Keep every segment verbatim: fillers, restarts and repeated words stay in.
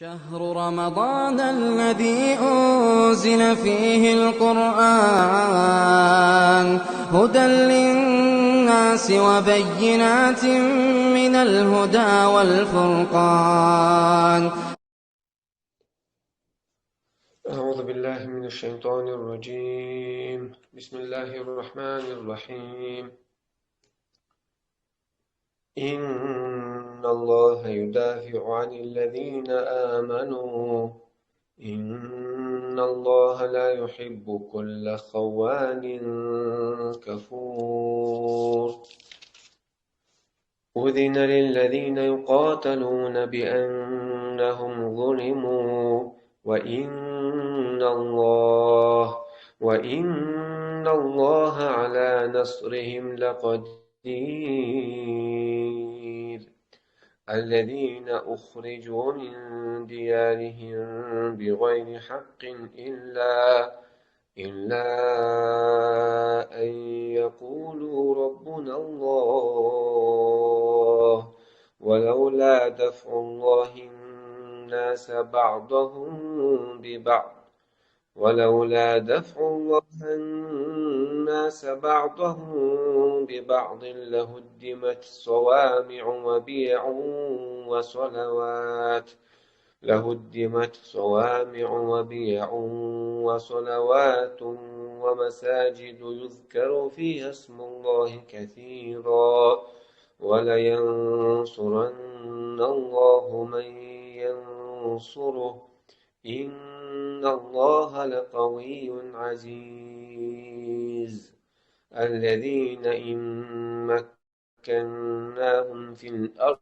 شهر رمضان الذي أنزل فيه القرآن هدى للناس وبينات من الهدى والفرقان. أعوذ بالله من الشيطان الرجيم. بسم الله الرحمن الرحيم. إن الله يدافع عن الذين آمنوا. إن الله لا يحب كل خوان كفور. أذن للذين يقاتلون بأنهم ظلموا، وإن الله، وإن الله على نصرهم لقدير. الذين أخرجوا من ديارهم بغير حق إلا إلا أن يقولوا ربنا الله، ولولا دفع الله الناس بعضهم ببعض، ولولا دفع الله الناس بعضهم ببعض لهدمت صوامع وبيع وصلوات، لهدمت صوامع وبيع وصلوات ومساجد يذكر فيها اسم الله كثيرا، ولينصرن الله من ينصره، إن الله لقوي عزيز. الذين إن مكناهم في الأرض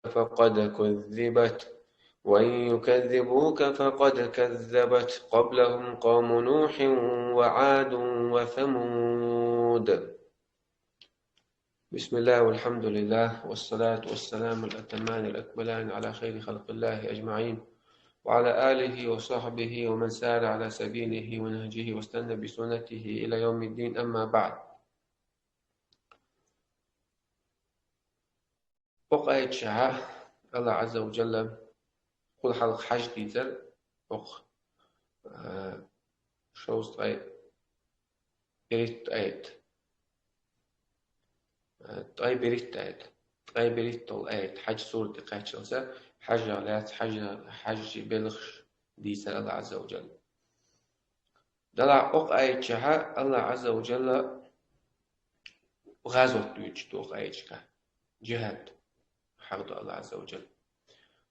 فقد كذبت، وإن يكذبوك فقد كذبت قبلهم قوم نوح وعاد وثمود. بسم الله والحمد لله والصلاة والسلام الأتمان الأكملان على خير خلق الله أجمعين، وعلى آله وصحبه ومن سار على سبيله ونهجه واستنى بسنته إلى يوم الدين، أما بعد. Укх аятчахьа Аллах Азза ва Джалла хул хьалха хьажа дийцар, укх, а, шовзткъе берхӀитта аят. А, ткъе берхӀитта аят. Ткъе берхӀитта аят. Хьаж сурат тӀа кхаьччалца, хьажах лаьца, хьажа, хьажжи белхаш дийцар Аллах Азза ва Джалла. Далла укх аятчахьа Аллах Азза ва Джалла гӀазот дуьйцу укх аятчахьа. Джихад хьахдо Аллах Азза ва Джалла.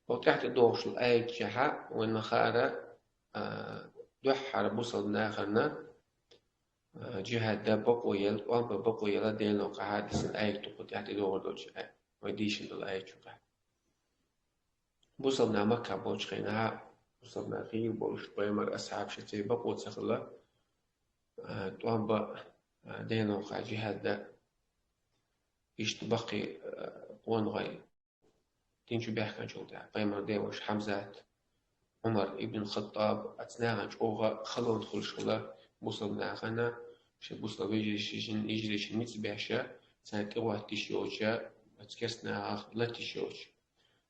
Укх тӀехь тӀадогӀуш аятчахьа вайн ма хаара, а, дуьххьара бусалба нахана, а, джихад да бакъо яла, тӀом ба бакъо яла Делан кхахьа дисина аят укх тӀехь тӀадогӀур долчу аят. Вай дийшина долу аят чу кхахьа. Бусалба нах Макка болчу хенахь, бусалба нах хийра болуш, пайхамар асхьабаш церан бакъо ца хилла, а, тӀом ба, а, Делан кхахьа джихад да, иштта баккхий, а, къонахой дин чу баьхкинчул тӀаьхьа, пайхамар деваша Хьамзат, Ӏумар ибн Хаттаб, оцу нахана чӀогӀа халонца хуьлуш хилла бусалба нахана, шайн бусалба вежаршна, йижаршна ницкъ беш, царна тӀехӀоттийш йоцуш, оцу керста нахах латийш йоцуш.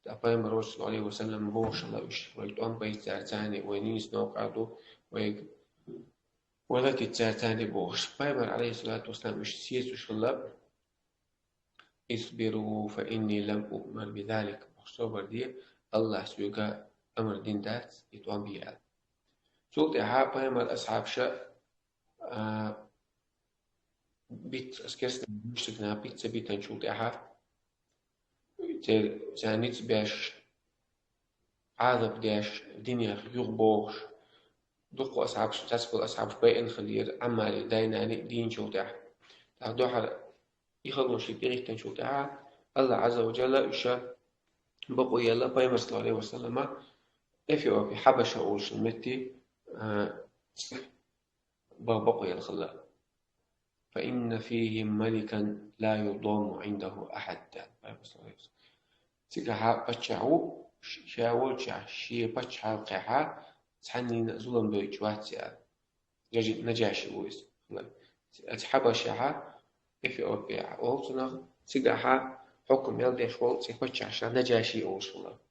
Ткъа пайхамар, саллаллаху Ӏалайхи ва саллам, бохуш хилла уьш: «Вай тӀом байта царна, вай нийса новкъа ду, вай, вай латийта царна», — бохуш. Пайхамар, Ӏалайхиссалату вассалам, уьш сецуш хилла: «Исбиру, фа инни лам уъмар би залик». Собар де, Аллахьа соьга амар дина дац и тӀом бе аьлла. Цул тӀаьхьа пайхамар асхьабаша, а, битта, керста мушрикнах битта ца битанчул тӀаьхьа, церан ницкъ беш, Ӏазап деш, динех юхабохуш, дуккха асхьабаш, цхьацца болу асхьабаш байъина хиллера Ӏаммари дай-наной дийначул тӀаьхьа. ТӀаккха дуьххьара и халонаш тӀехӀиттинчул тӀаьхьа, Аллах Ӏазза ва Джалла уьш бакъо елла, пайхамар, саллаллаху Ӏалайхи ва саллама, Эфиопи, Хьабаша олучу метте, а, бакъо елла хилла. فإن فيهم ملكا لا يضام عنده أحد. Цигахьа паччахь ву, ш-, ша волча, шен паччахьалкхехьа цхьаннена а зулам дойтуш вац аьлла. Жажи-, Наджаши ву иза. Ацу Хьабашехьа, Эфиопехьа олу цунах, цигахьа хьукам мел деш волу цхьа паччахь ша Наджаши олуш хилла.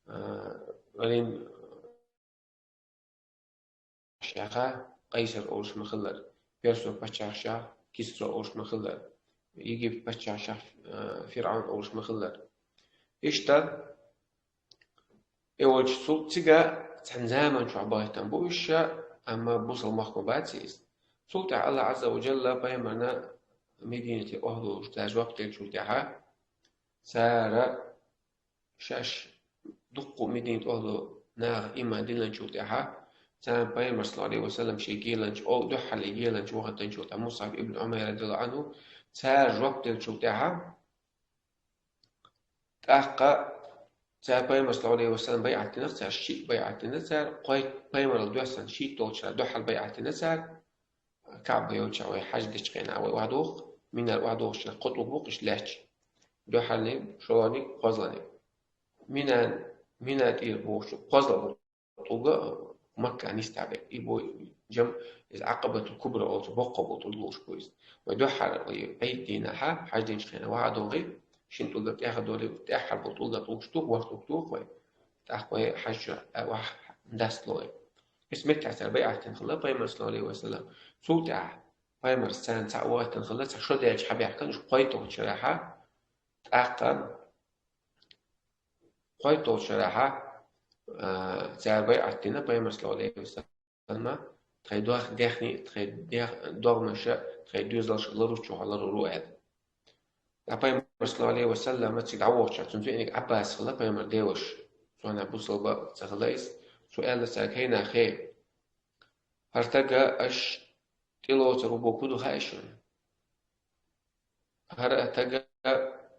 А, Рим паччахьа Къайсар олуш ма хиллара, Персо паччахьа Кисро олуш ма хиллара, Египет паччахьа, а, ФирӀавн олуш ма хиллара. Иштта, и волчу цул цига цхьана заман чохь бахийтина бу уьш ша, амма бусалба махко бац иза. Цул тӀаьхьа Аллах Азза ва Джалла пайхамарна Мединате охьадолуш, цара жоп деллачул тӀаьхьа, цара шаьш дуккха Мединате охьадо наха иман диллинчул тӀаьхьа, царна пайхамар, саллаллаху Ӏалайхи ва саллам, шен геланча, о, дуьххьарле геланча вахийтинчул тӀаьхьа Мусаб ибн Умайр, радияллаху Ӏанху, цара жоп деллачул тӀаьхьа, тӀаккха цара пайхамар, саллаллаху Ӏалайхи ва саллам, байӀат динарх, цара шиъ байӀат динарх, цара кхой-, пайхамарал доьссина шийтта долчара дуьххьал байӀат динарх цара, Каъба йолчохь вай хьаьж дечу хенахь вай охьадоху, Минара охьадохучу хенахь кхо тӀулг бу-кх иштта лаьтташ. Дуьххьарний, шолгӀаниг, кхозлагӀниг. Мина, Мина тӀера бохучу кхозлагӀа болу тӀулг а Макка нисдале. И бу жам, иза Ӏакъабатул Кубра олучу боккха болу тӀулг лууш бу иза. Вай дуьххьара вай Ӏийд дийнахьа, хьаьж динчу хенахь вахьа догӀий, шина тӀулгах тӀехьа долий, тӀаьххьара болу тӀулгах тӀулгаш ду, ворхӀ тӀулг ду вай. ТӀаккха вай хьаьжча, а, вахь дастло вай. Иза меттехь цара байӀат дина хилла пайхамар, саллаллаху Ӏалайхи ва саллам. Цул тӀаьхьа пайхамарца царна цхьаъ вахийтина хилла, цхьа шо даьлча хьабаьхкина уьш кхойтталгӀачу шарахьа, тӀаккха кхойтталгӀачу шарахьа, а, цара байӀат дина пайхамар, саллаллаху Ӏалайхи ва саллам, тхайн дох-, дехний, тхайн дех-, догӀмаша, тхайн доьзалша ларуччохь ларур ву аьлла. Ткъа пайхамар, саллаллаху Ӏалайхи ва саллам, цига дӀавохучохь, цуьнан цуьнаниг Ӏаббас хилла пайхамар деваш. Цунах бусалба ца хилла иза. Цо аьлла цаьрга: «ХӀей нах, хӀей, хӀара стаг аша тӀелоцур ву бохург хӀун ду хаьий шуна? ХӀара стаг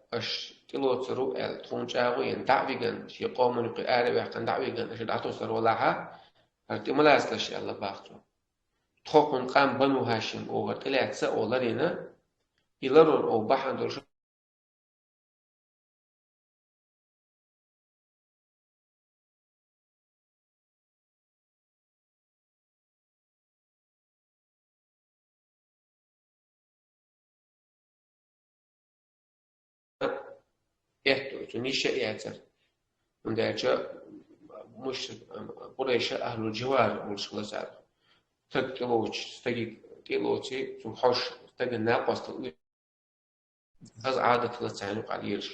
аша тӀелоцур ву аьлла, тхуна чӀагӀо йина, дӀа а вигна, шен къоман юккъе ара а ваьккхина, дӀа а вигна, аша дӀатосур валахьа, хӀара тӀе ма лацалаш», — аьлла боху цо. «Тхо кхунна къам Бану ХӀашим бохург тӀелаьцна, оха ларйина, и ларур оха бахьана долуш». Этту, цу ниша а яцара. ХӀунда аьлча муш-, Къурайша ахьлул-дживар олуш хилла цара. Стаг тӀелоцу, стаге тӀелоций, цунна хьожуш, стагана накъосталла хаза Ӏадат хилла царна юкъахь лелаш.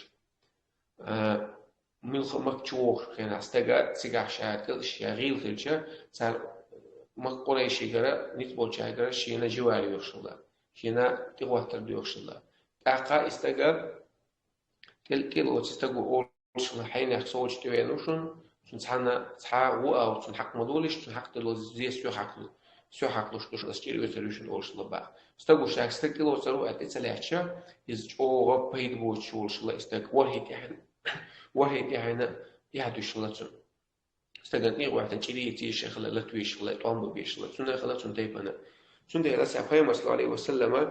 А, муьлхха Макка чу вогӀучу хенахь стага цигахь ша тӀе-, ша гӀийла хилча, цара Макка къурайшигара, ницкъ болчаьргара шена живар йоьхуш хилла, шена тӀехӀоттар доьхуш хилла. ТӀаккха и стага тӀе-, тӀелоцу стага олуш хилла: «Хьенех совгӀаташ тӀевеана ву шуна, цуьнан цхьанна цхьа а ву а ву, цуьнан хьакъ ма долуш, цуьнан хьакъ тӀелоцу зе соьх хьакхалуш, соьх хьакхалуш ду шуна, ас чӀир оьцур ю шуна», — олуш хилла боху. Стага ша стаг тӀелоцур ву аьлла тӀе ца лаьттача, иза чӀогӀа пайда боцуш волуш хилла и стаг, ворхӀе тӀаьхьенна, ворхӀе тӀаьхьенна тӀаьхьа дуьсуш хилла цунна. Стагана тӀе а гӀоьртина, чӀир а йийца йиш хилла, лата веш хилла, тӀом бан безаш хилла. Цуьнан хилла цуьнан тайпана. Цундела цхьа пайхамар, саллаллаху Ӏалайхи ва саллама,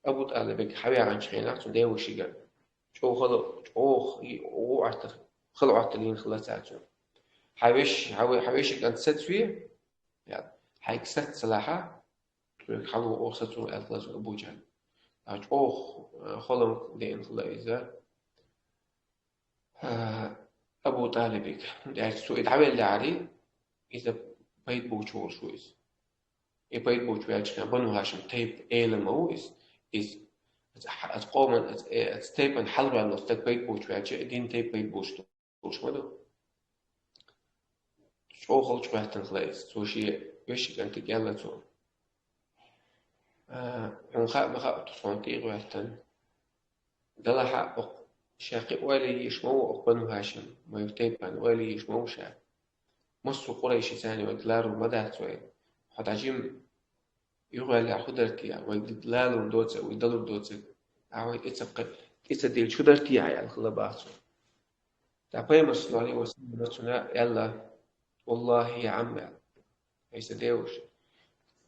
Абу ТӀалибига хьаваьгӀначу хенахь, цуьнан девашига, чӀогӀа хала, чӀогӀа и гӀо Ӏоттар, хала Ӏоттар йина хилла цара цунна. Хьан веш-, хьан ве-, хьан вешин кӀант сацве, ял, хьайга сац ца лахьа, тхоьга хьало оха сацо аьлла хилла цунна Абу Джахьл. А чӀогӀа, а, холам деана хилла иза. А, Абу ТӀалибига. ХӀунда аьлча цо и дӀавеллехьарий, иза пайда боцуш волуш ву иза. И пайда боцуш ваьлча, Бану ХӀашим тайпа эла ма ву иза. Иза, аса, аса къоман, аса, э, аса тайпана хьалаваьлла стаг пайда боцуш ваьлча, и дин тайпа пайда боцуш долуш ма ду. ЧӀогӀа хала чӀогӀа хӀоьттина хилла иза. Цо шен вешин кӀантига аьлла цо: «А, хьуна хаьа ма хаьа, тхо суна тӀе а гӀоьртина. Делахь а, окху ша кхин ойла йийш ма ву, окху Бану ХӀашим, вайн тайпана ойла йийш ма ву ша. Массо а къурайшица вайга ларо ма дац вай. Хьо дӀа жима юхаваьллехь хӀун дара те, вайга лалур доцург, вай далур доцург, ахьа вай тӀе ца кхе-, тӀе ца дилча хӀун дара те ахьа», — аьлла хилла боху цо. Ткъа пайхамар, саллаллаху Ӏалайхи ва саллам, цунна аьлла: «Валлахи, я Ӏам, — аьлла, — хӀей сан деваша,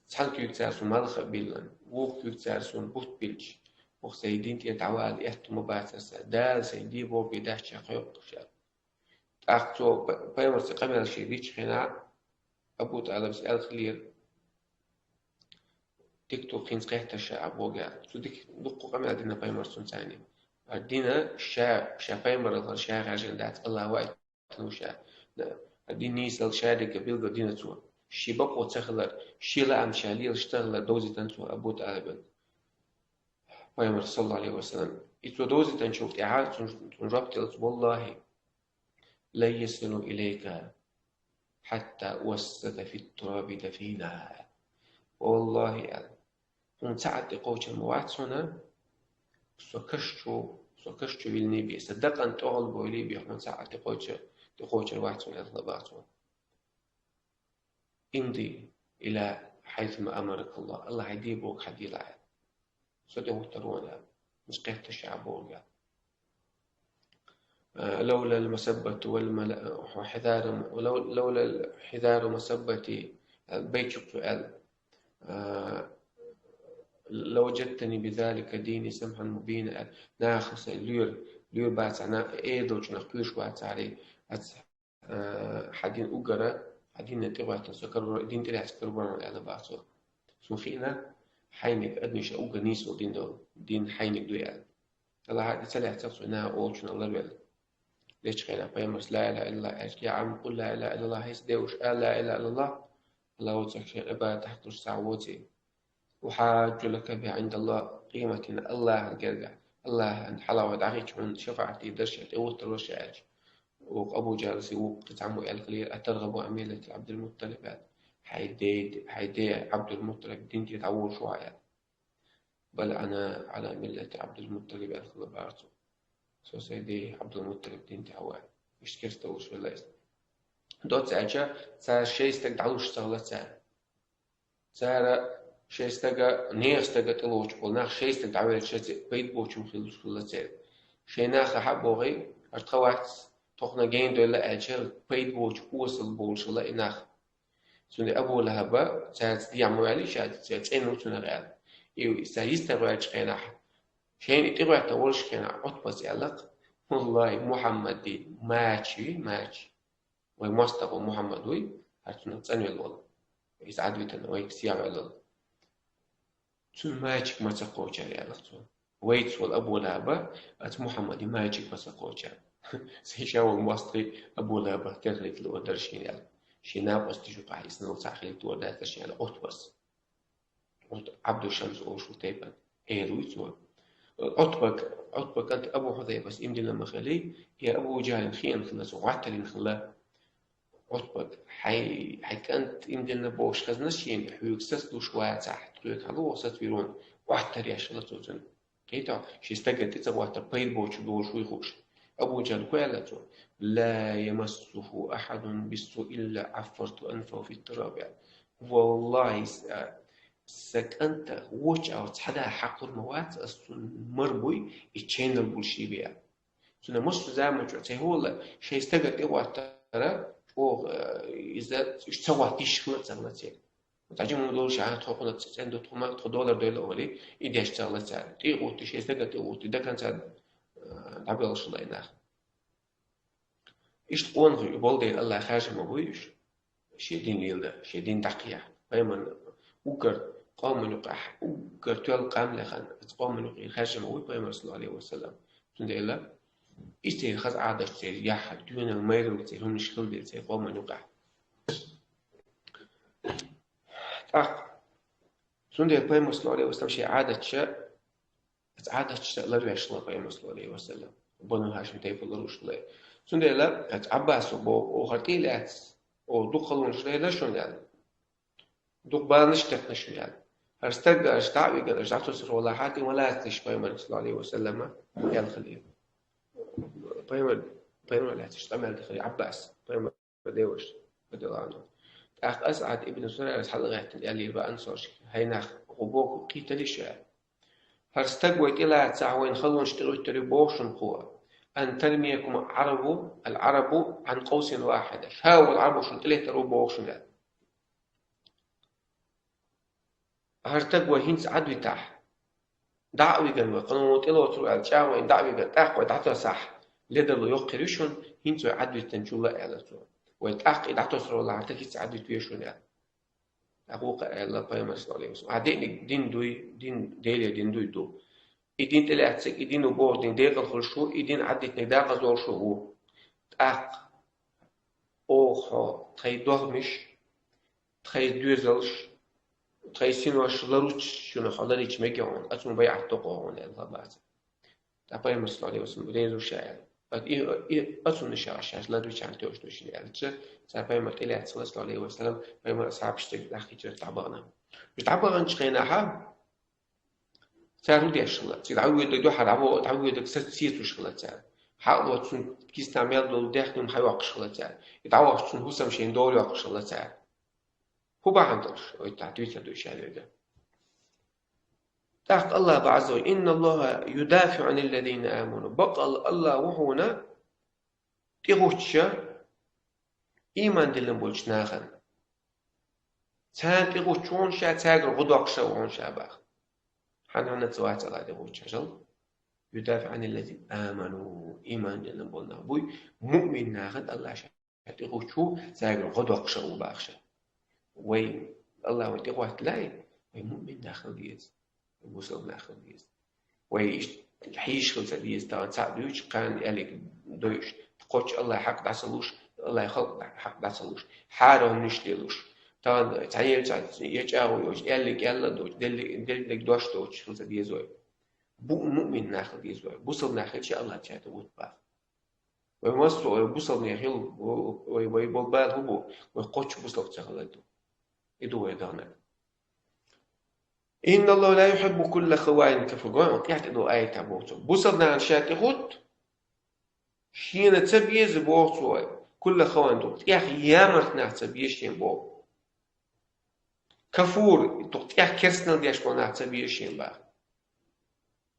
Цхьан куьйга цара суна малх а биллина, вукх куьйга цара суна бутт биллича, вукх сайн дин тӀера дӀавала аьттув ма бацар сан, Дала сайн де боху бен дац шен кхойкхуш аьлла. ТӀаккха цо па-, пайхамарца къамел шен дечу хенахь, Абу ТӀалибас аьлла хилира, дика ду, хӀинца кхетта ша а боху аьлла. Цу дика дуккха къамел дина пайхамарца цунна царна. А дина ша, ша пайхамаралла ша хаьржина дац, Аллах ваийтина ву ша. А дин нийсалла ша дерг билггал дина цо. Шен бакъо ца хилар, шен лаам ша лелаш ца хилар довзийтина цо Абу ТӀалибана. Пайхамар, саллаллаху Ӏалайхи ва саллам. И цо довзийтинчул тӀаьхьа цунна, цунна жоп делла цо: «Валлахи, лан ясилу илайка хьатта увассака фи ттураби дафина». «Валлахи, — аьлла, — хьуна цхьа а тӀекхочур ма вац хьуна, со каш чу, со каш чу виллина бен, сан дакъана тӀехула бовлий бен, хьуна цхьа а тӀекхочур, тӀекхочур вац хьуна», — аьлла баха цо. «Имди ила хьайсума амаракаллах», Аллах хьайна де боху хьан делахь. Со тӀе хӀуттур ву хьуна, мича кхетта ша а боху. Э, «Лавлал масаббату вал мала-, хьизару, лав-, лавлал хьизару масаббати», э, байташ цо аьлла. Э, «Лаваджадтани бизалика дини самхьан мубина», аьлла. Нах сайн лоьра, лоьра бацахь, на-, эр долчу нах кхоьруш бацахьара, ас, э, хьан дин уггара, хьан динна тӀе гӀоьртина со карор, дин тӀе лаьцна карор ву хьуна аьлла баха цо. Суна хиъна, хьайниг адамаш уггар нийса волу дин долу, дин хьайниг ду аьлла. Аллахьа тӀе ца лаьцна цо, наха олучунах ларвелла. Дечу хенахь пайхамарс ла илаха иллаллах аьлча: «Я Ӏам, къул ла илаха иллаллах, хӀинца деваш ала ла илаха иллаллах, Аллах воцург шен Ӏибадат хьакхуьйсуш цхьа а воций. Ухьаджу лака бихӀа Ӏиндаллах, къематдийнахь Аллахьан гергахь, Аллахьан хьалха дӀахӀиттича хьуна шафаӀат дийр дара ша, тӀе хӀуттур вара ша», аьлча. Вукху Абу Джахьлас и вукху кхин цхьаммо аьлла хилира: «АтаргӀабу Ӏан миллати Ӏабдул-Мутталиб», аьлла. «Хьайн ден, хьайн ден Ӏабдул-Мутталиб дин тӀера дӀаволуш ву хьо», аьлла. «Бал ана Ӏала миллати Ӏабдул-Мутталиб», аьлла хилла баха цо. «Со сайн ден Ӏабдул-Мутталиб дин тӀехь ву», аьлла. Иштта керста волуш велла иза. Доцца аьлча, цара шайн стаг дӀалуш ца хилла цара. Цара шайн стага, нехан стага тӀелоцуш болу нах шайн стаг дӀавелча, шайца пайда боцуш хилла церан. Шайн нахе хьа а бохий, аш тхан вац, тхо хӀокхунна гена дойла аьлча, пайда боцуш осал болуш хилла и нах. Цундела Абу ЛахӀаба цаьрца дехьа ма ваьллий ша, цӀена ву цунах аьлла. И сан йистехь ваьллачу хенахь, шайна и тӀегӀоьртина волуш хенахь, Ӏутбас аьлла-кх: «ВаллахӀи, Мухьаммади мача ю, мача. Вай мостагӀа Мухьаммад вуй, хӀара цунах цӀанвелла волу. Иза Ӏадвитина вайга сехьавелла волу. Цуьнан мачиг ма ца кхочара», аьлла-кх цо. Вайца волу Абу ЛахӀаба, оцу Мухьаммади мачиг ма ца кхочара. Сайн ша волу мостагӀий Абу ЛахӀабах тера хилийта луур дара шена аьлла. Шен накъостий юкъахь иза нал цхьаъ хилийта луур дацара шена аьлла Ӏутбас. Ӏут-, Ӏабдушамс олуш ву тайпана. Эр вуй цо. Ӏутбаг, Ӏутбаг кӀант Абу Хьузайфас имдина ма хилий, я Абу Джахьлин хиъна хилла цо, гӀоттарина хилла. Ӏутбаг, хьайн, хьайн кӀант имдина бохуш хезна шена, хьоьга сацалуш вацахь, тхоьга хьалуо сацавийр ву, гӀоттар еш хилла цо цунна. Кхетахь, шен стагана тӀе ца гӀоттар пайда боцуш долуш вуй хууш. Абу Джахьл хӀу аьлла цо: «Ла ямассуху ахьадун биссу илла Ӏаффарту анфаху фит-тураб», аьлла. «ВаллахӀи, с-, а, сан кӀанта вочу агӀор цхьа да хьакхур ма вац, ас цунна мар буй, и ченал булш йи бен», аьлла. Цуьнан массо а заманчохь цхьа хӀума а шайн стагана тӀе гӀоттара, чӀогӀа, э, иза, уьш ца гӀотта йиш хилла а ца хилла церан. Цхьа жима хӀума долуш, а, тхо кхунах цӀена ду, тхо ма, тхо долар дойла олий, и деш ца хилла цара. ТӀе а гӀоттий, шайн стагана тӀе а гӀоттий, даканца, э, дӀабоьлхуш хилла и нах. Иштта къонахий болу дела Аллахь хаьржина ма буй уьш. Шен дин леладар, шен дин дӀакхехьа. Пайхамарна уггар къоман юкъахь, уггар тоьлла къам лехна, оцу къоман юкъе хаьржина ма вуй Пайхамар, саллаллаху Ӏалайхи ва саллам. Цундела и церан хаза Ӏадаташ, церан яхь, доьналла, майралла, церан хӀуманаш хилла дела церан къоман юкъахь. ТӀаккха цундела Пайхамар, саллаллаху Ӏалайхи ва саллам, шен Ӏадаташа, оцу Ӏадаташа ларвеш хилла Пайхамар, саллаллаху Ӏалайхи ва саллам. Бану ХӀашим тайпа ларуш хилла. Цундела оцу Ӏаббаса боху: «Оха тӀе а лаьцна, оха дукха халонаш лайла шуна», аьлла. «Дукха баланаш а текхна шуна», аьлла. «ХӀара стаг аша дӀа а вигна, аша дӀатосур валахьа, тӀе ма лацалаш Пайхамарна, саллаллаху Ӏалайхи ва саллама», аьлла хилла. Пайхамар, Пайхамар лаьцна иштта къамел дина хилла Ӏаббаса, Пайхамар деваша, радияллаху Ӏанху. ТӀаккха АсӀад ибн Зурарас хьалагӀаьттина аьллера бан ансаршка: «ХӀай нах, хӀун боху кхеталий шу?» аьлла. «ХӀара стаг вай тӀе лацахь, вайна халонаш тӀе гӀуьттур ю боху шуна кхо. Ан тармиякум Ӏарабу, ал-Ӏарабу Ӏан къавсин вахьида. Ша волу Ӏарбо шуна тӀелеттар ву боху шуна», аьлла. ХӀара стаг вай хӀинца Ӏадвитахь, дӀа а виган вай, кхана тӀелоцур аьлла, чӀагӀо йина дӀа а виган, тӀаккха вай дӀатосахь, ледарло йоккха хир ю шуна, хӀинца вай Ӏадвитанчул а, аьлла цо. Вай тӀаккха и дӀатосарал хӀара стаг хӀинца Ӏадвита веза шуна, аьлла. ТӀаккха вукхо аьлла пайхамара, саллаллаху Ӏалайхи ва саллам: «Ахь деанарг дин дуй, дин, Делера дин дуй ду. И дин тӀелаьцнарг, и дин ву бохург дин декъала хуьлуш ву, и дин Ӏадвитинарг декъаза волуш ву». ТӀаккха оха хьо тхайн догӀмаш, тхайн доьзалш, тхайн синош ларвича, шуна хьо ларвича мегий хьуна, оцунна байӀат до-кх хьуна, аьлла, баца. ТӀаккха пайхамара, саллаллаху Ӏалайхи ва саллам, реза ву ша, аьлла. И, и, оцунна ша, шаьш ларвича тешаш ду шуна, аьлла, цара пайхамар тӀелаьцна хилла, саллаллаху Ӏалайхи ва саллам, пайхамара асхьабаш цига нах хӀиджрат дӀабахана. Уьш дӀабаханчу хенахь, цара хӀун деш хилла? Цига дӀавоьдург дуьхьал дӀаво-, дӀавоьдург са сецош хилла цара. Хьалоцу цуьнан киснахь мел долу даьхни хьайоккхуш хилла цара. И дӀавахча цуьнан хӀусам шайна дола йоккхуш хилла цара. ХӀун бахьана долуш, ойтта дуьйцур ду ша дерг. ТӀаккха Аллах баьхьазой: «Инна Аллаха юдафиӀу Ӏанил лазина аману». Баккъалла Аллах ву хьуна тӀехӀуттуш ийман диллина болчу нахана. Царна тӀехӀуттуш ву хьуна ша, цаьргара гӀо доккхуш а ву хьуна ша баха. Хьан-хьанна ца вац Аллах тӀехӀуттуш, хьажал? «ЮдафиӀу Ӏанил лазина аману». Ийман диллина болу нах буй, муъмин нахана Аллах ша тӀехӀуттуш ву, цаьргара гӀо доккхуш а ву баха ша. Вай Аллах вайна тӀехӀоттале, вай муъмин нах хила деза. Бусалба нах хила деза. Вай иштта хьийзаш хила ца деза, тахана цхьаъ дуьйцуш, кхана аьлларг дойуш, кхоччуш Аллахьан хьакъ дӀа ца луш, Аллахьан халкъан хьакъ дӀа ца луш, хьарамнаш лелош, тахана цхьа елча, я чӀагӀо йоцуш, аьлларг аьлла а доцуш, делларг, делларг дош доцуш хила ца деза вай. Бу-, муъмин нах хила деза вай. Бусалба нах хилча, Аллах ша тӀехӀутту баха. Вай массо а вай бусалба нах хила, вай, вай болу бала хӀун бу? Вай кхоччуш бусалба ца хилар ду. И ду вай дагна. «Инна Аллаха ла юхьиббу кулла хавванин кафур». Гой, тӀехь тӀе долу аятехь боху цо. Бусалба нахана ша тӀехӀутту, шена ца беза боху цо, кулла хавванин, дукха тӀех ямарт нах ца беза шена боху. Кафур, дукха тӀех керстанал деш болу нах ца беза шена баха.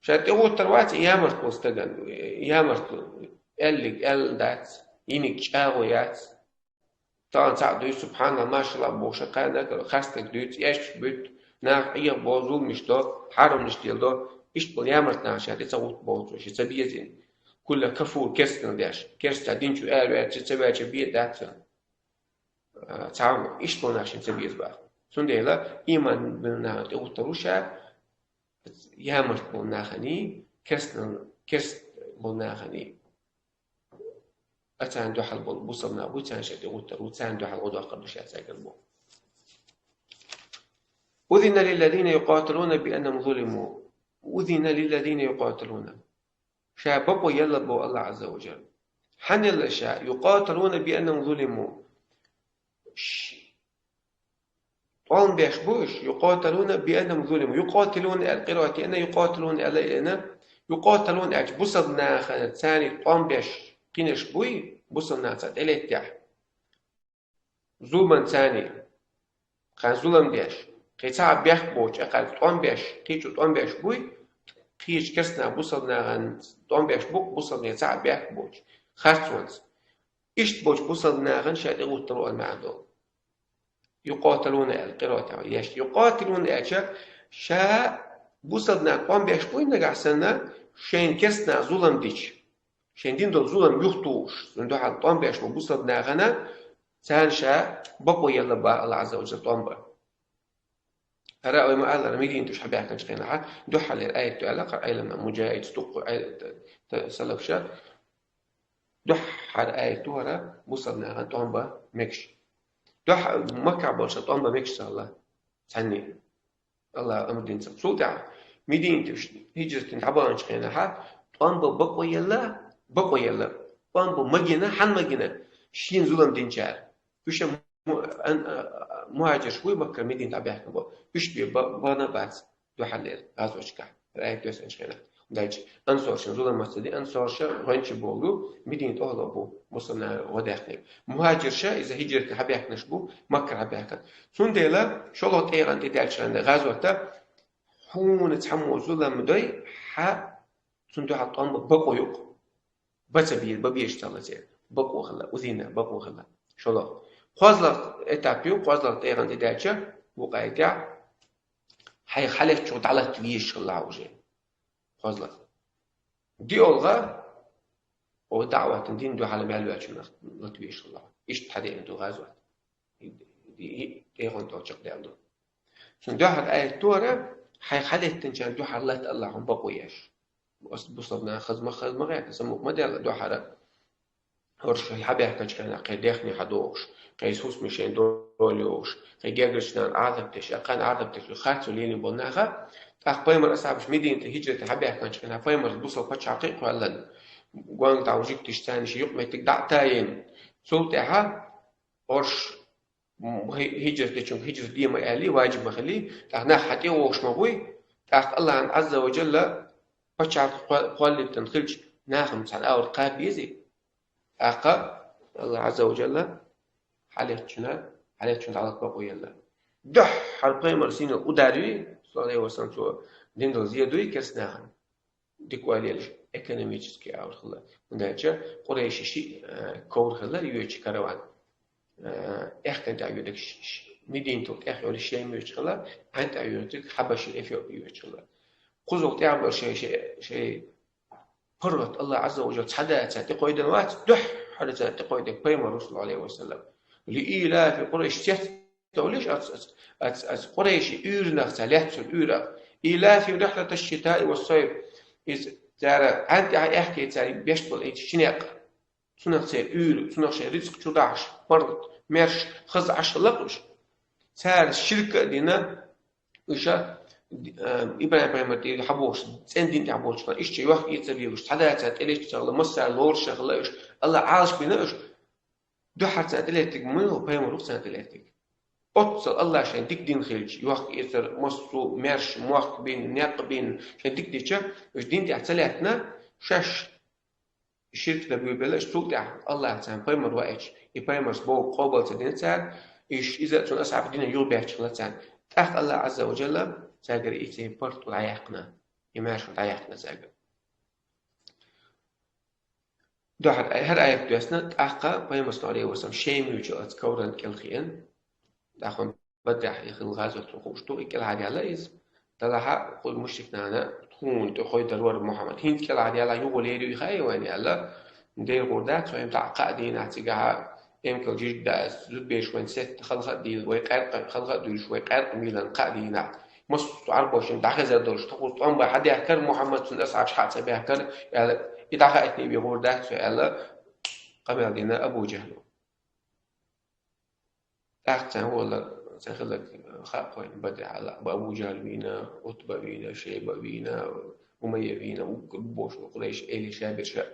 Ша тӀехӀуттур вац и ямарт болу стагана, ямарт аьлларг аьлла дац, йинарг чӀагӀо яц. Тахана цхьаъ дуьйцу, субхьаналлахӀ, машаллахӀ бохуш, кхана а хастаг дуьйцу, эшпаш буьтту, нах Ӏехабо, зуламаш до, хьарамнаш леладо, иштта болу ямарт нахана ша тӀе ца хӀутту боху цо, шен ца безина. Кулла кафур, керстанал деш, керста дин чу араваьлча, ца ваьлча бен дац цунна. А, цхьа а иштта болу нах шена ца беза баха. Цундела ийман болу нахана тӀехӀуттур ву ша, ямарт болу наханий, керстанал, керста болу наханий. Царна дуьхьал болу бусалба нах бу, царна ша тӀехӀуттур ву, царна дуьхьал гӀо доккхур ду ша цаьргара боху. أذن للذين يقاتلون بأنهم ظلموا. أذن للذين يقاتلون. Ша бакъо елла боху Аллах Ӏазза ва Жалла. Хьан елла ша? يقاتلون بأنهم ظلموا. Ш-, тӀом беш бу уьш, يقاتلون بأنهم ظلموا. يقاتلون аьлла къираат а йина, يقاتلون аьлла а йина, يقاتلون аьлча бусалба нахана царна тӀом беш кхинарш буй, бусалба нахаца тӀелеттехь. Зулман царна, кхин зулам деш, кхин цхьа а бехк боцуш, кхин тӀом беш, кхин чу тӀом беш буй, кхечу керстанах бусалба нахана тӀом беш бу, бусалба нахана цхьа а бехк боцуш, харцонца. Иштта болчу бусалба нахана ша тӀехӀуттур ву аьлла маьӀна долу. يقاتلون аьлла къираат а йина, يقاتلون аьлча, ша бусалба нахана тӀом беш буй нагахь санна, шайн керстанах зулам дича. Шайн дина долу зулам юхатухуш, цунна дуьхьал тӀом беш бу бусалба нахана, царна ша бакъо елла боху Аллах Ӏазза ва Жалла тӀом бан. ХӀара вай ма-аллара, Мединатуш хьабаьхкинчу хенахь, дуьххьарлера аят ду аьлла, кхара Ӏелам, Муджахид, дуккха Ӏел-, та-, та-, салафаша, дуьххьара аят ду хӀара, бусалба нахана тӀом бан мегаш. Дуьххьа-, Маккахь болуш тӀом бан мегаш ца хилла. Цхьанне. Аллах амр динца. Цул тӀаьхьа Мединатуш хӀиджрат дина дӀабаханчу хенахь, тӀом бан бакъо елла, бакъо елла. ТӀом бан магийна, хьан магийна? Шена зулам динчара. Уьш а му-, ан-, а, мухӀаджирш буй, Маккара Мединат дӀабаьхкина бу. Уьш бен ба-, бахана бац дуьххьарлера гӀазоташкахь. Аят доьссинчу хенахь. ХӀунда аьлча ансоршна зулам ма ца дина, ансорша гӀоьнчий болу, Мединат охьалуш бу, бусалба нахана гӀо даьккхинарг. МухӀаджирша, иза хӀиджрат дина хьабаьхкинарш бу, Маккара хьабаьхкина. Цундела шолгӀа тӀегӀан тӀе даьллачу хенахь гӀазота, хьуна цхьаммо зулам дой, хьан цунна дуьхьал тӀом бан бакъо ю-кх. Бан ца беза, бан безаш ца хилла церан. Бакъо хилла, أذن, бакъо хилла. ШолгӀа. КхозлагӀа этап ю, кхозлагӀа тӀегӀан тӀе даьлча, вукху аятехь. Хьай хьалеччух дӀалатта везаш хилла уже. Хозла. ДиолгӀа, о даӀватан дин дуьхьала мел ваьлчунах латта везаш хилла. Иштта хьадеана ду гӀазот. ТӀегӀон тӀа чакхдаьлла ду. Цун дуьхьара аят тора, хьай хьалеттинчарна дуьхьара латта Аллахьун бакъо еш. Ас бусалба нах хазма, хазма гӀерта, самукъа ма даьлла дуьхьара. Орш хьабаьхкача хана кхе дехне хьадохуш, кхе хӀусамашен дола йохуш, кхе гергарчарна Ӏазап деш, акхарна Ӏазап деш, харцо лелийна болу наха, тӀаккха пайхамар асхьабаш Мединате хӀижрат хьабаьхкача хана пайхамар бусалба пачхьалкхе а кхоьллина, гонга дӀа вужийтиш царна ши юкъаметтиг дӀа а тайина. Цул тӀаьхьа орш м, хи-, хӀижрат дечунга хӀижрат де ма аьлли, ваджиб ма хилли, тӀаккха нах хьан тӀе вогӀуш ма буй, тӀаккха Аллахьан Ӏазза ва Джалла пачхьалкх кхо-, кхоллийтина хилча, нахам цхьана аур кхаба безий? ТӀаккха Аллахь Ӏазза ва Джалла хьалеччуна, хьалеччуна дӀалатта бакъо елла. Дуьххьара пайхамар сийна удар юй, саллаллаху алейхи ва саллям, цо дин дала зе дуй керста нахана. Дика ойла елаш, экономически аур хилла. ХӀунда аьлча Къурайши шиъ, э, ковр хилла йоьдучу караван. Э, аьхкан тӀехь йоьдург ш-, ш-, Мединатал тӀехь йолуш Шем йоьдуш хилла, Ӏан тӀехь йоьдург Хьабаши Эфиопи йоьдуш хилла. Кхузахь тӀехь бара шайн, шайн, шайн паргӀат Аллахь Ӏазза ва Джалла цхьа да царна тӀекхойдан вац, дуьххьара царна тӀекхойдан пайхамар, саллаллаху алейхи ва саллям. Ли илафи Къурайш цец довлиш, ац, ац, ац, ац Къурайши уьйранах ца лаьцна уьйрах. Илафи рихлата шитаи ва сайф. Иза цара Ӏан тӀехь аьхке цара беш болу и шинекъ. Цунах церан уьйр, цунах шайн рицкъ чу дахьаш, паргӀат, маьрша, хаза Ӏаш хилла уьш. Цара ширк а дина, уьш, а, ИбрахӀим пайхамар тӀе хьабохуш, цӀена дин тӀехь болчу хана, иштта йохк-эцар лелош, цхьа да цара тӀелетта ца хилла, массара лоруш а хилла уьш, Аллахь Ӏалаш бина уьш. Дуьххьара царна тӀелеттиг муьлха пайхамар ву царна тӀелеттиг? Оццул Аллахь шайн дика дин хилча, йохк-эцар, массо а маьрша, мохк бина, некъ бина, шайн дика дича, уьш дин тӀехь ца лаьттина, шаьш ширк дан буьйбелла, уьш цул тӀаьхьа Аллахь царна пайхамар ваийтича, и пайхамарс бохург къобал ца дина цара, уьш иза а цунна асхьаб динан юхабаьхча хилла царна. ТӀаккха Аллахь Ӏазза ва Джалла цаьргара и церан паргӀат дӀаяьккхина, и маьрша дӀаяьккхина цаьргара. Дуьхьара хӀара аят доьссина, тӀаккха пайхамар, саллаллаху алейхи ва саллям, Шем йоьдучу оцу ковран кӀел хиъна, тӀаккха Бадрехь и хилла гӀазот хууш ду, и кӀелхьара яьлла иза. Делахь а кху мушрик нана тхуна тӀе хойдар вара Мухьаммад. ХӀинца кӀелхьара яьлла, юха лерина хаьий вайна аьлла, дера гӀур дац, вайна дӀа кхаа дийнахь цигахь эмкал жижиг даьлла, зудбераш вайна сетта халха а дийла, вай къаьркъа халха а дуьйлуш, вай къаьркъа мийлана кхаа дийнахь. Массо а Ӏарбошна дӀахезар долуш, тхо кхуза тӀом бан хьабаьхкара, Мухьаммад, цуьнан асхьабаш хьа а ца баьхкара, аьлла, и дӀахаийтина и вегӀур дац, аьлла, къамел дина Абу Джахьло. ТӀаккха царна валар, царна хилларг хаьа кхойна, Бадрехь аьлла, Абу Джахьл вийна, Утба вийна, Шайба вийна, Умайя вийна, уггар бу бохуш, Къурайш, элий ша берш а